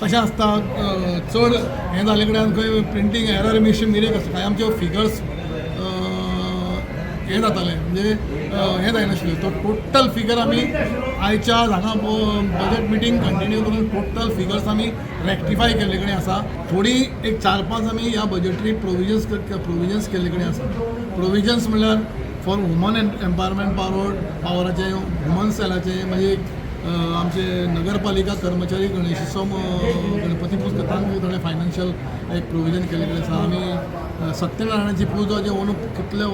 कशें आसता, चड हें जाले कडेन खंय प्रिंटींग एरर मिशन मिरेक आसता. कांय आमच्यो फिगर्स हें जातालें, म्हणजे हें जायनाशिल्लें. तो टोटल फिगर आमी आयच्या हांगा बजट मिटींग कंटिन्यू करून टोटल फिगर्स आमी रेक्टिफाय केल्ले कडेन आसा. थोडी एक चार पांच आमी ह्या बजटरी प्रोविजन्स केल्ले कडेन आसा. प्रोविजन्स म्हणल्यार फॉर वुमन एम्पावरमेंट, पावराचे, वुमन सेलाचे, मागीर आमचे नगरपालिका कर्मचारी गणेशोत्सव, गणपती पुजा, तांकां थोडे फायनान्शियल एक प्रोविजन केल्ले कडेन आसा. आमी सत्यनारायणाची पुजा जे अंदू कितले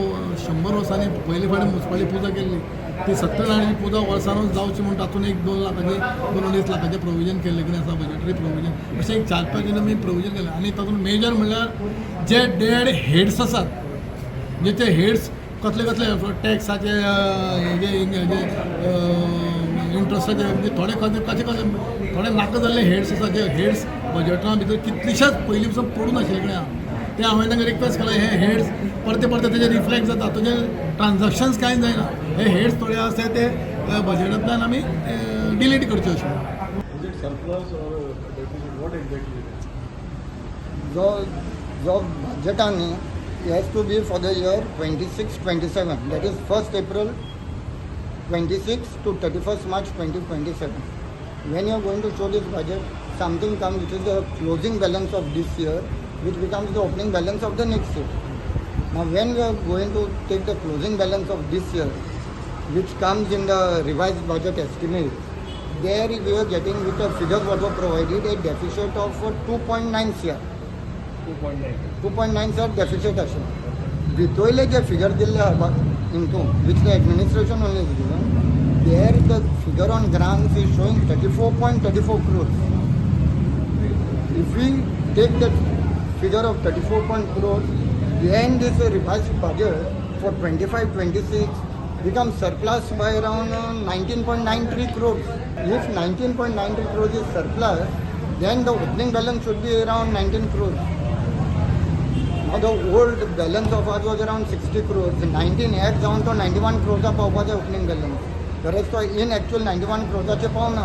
100 वर्सांनी पयले फावटी मुन्सिपालिटी पुजा केल्ली, ती सत्यनारायणाची पुजा वर्सानूच जावची म्हूण तातूंत एक 2 लाखाचे, 2-2.5 लाखाचें प्रोविजन केल्ले कडेन आसा, बजटरी प्रोविजन. अशें एक चार पांच आमी प्रोविजन केलें. आनी तातूंत मेजर म्हणल्यार जे डेड हेड्स आसात, म्हणजे ते हेड्स कसले कसले टॅक्साचे, हेजे इंट्रस्टाचे, म्हणजे थोडे कशे कशे कशे थोडे नाका जाल्ले हेड्स आसा, जे हेड्स बजटा भितर कितलीशेच पयलीं पसून पडून आशिल्ले कडेन आहा. ते हांवें तांकां रिक्वेस्ट केला, हे हेड्स परते परते तेजे रिफ्लेक्ट जाता, तुजे ट्रान्जॅक्शन्स कांय जायना. हे हेड्स थोडे आसा ते बजटांतल्यान आमी डिलीट करचे अशें. Is it surplus or deficit? What exactly it is? जो जो बजेटान न्ही has to be for the year 26-27, that is 1st April 26 to 31st March 2027. When you are going to show this budget, something comes which is the closing balance of this year, which becomes the opening balance of the next year. Now, when we are going to take the closing balance of this year, which comes in the revised budget estimate, there we are getting, with the figures what were provided, a deficit of 2.9 CR. 2.9. 2.9 CR deficit आशिल्लें. भितरले जे figure दिल्ले आहा into which the administration only is given, there the figure on grants is showing 34.34 crores. If we take that figure of 34 point crores, then this revised budget for 25-26 becomes surplus by around 19.93 crores. If 19.93 crores is surplus, then the opening balance should be around 19 crores. Now the old balance of ours was around 60 crores. 19 adds down to 91 crores पावपाचे opening balance. Whereas तो in actual 91 crores पावना.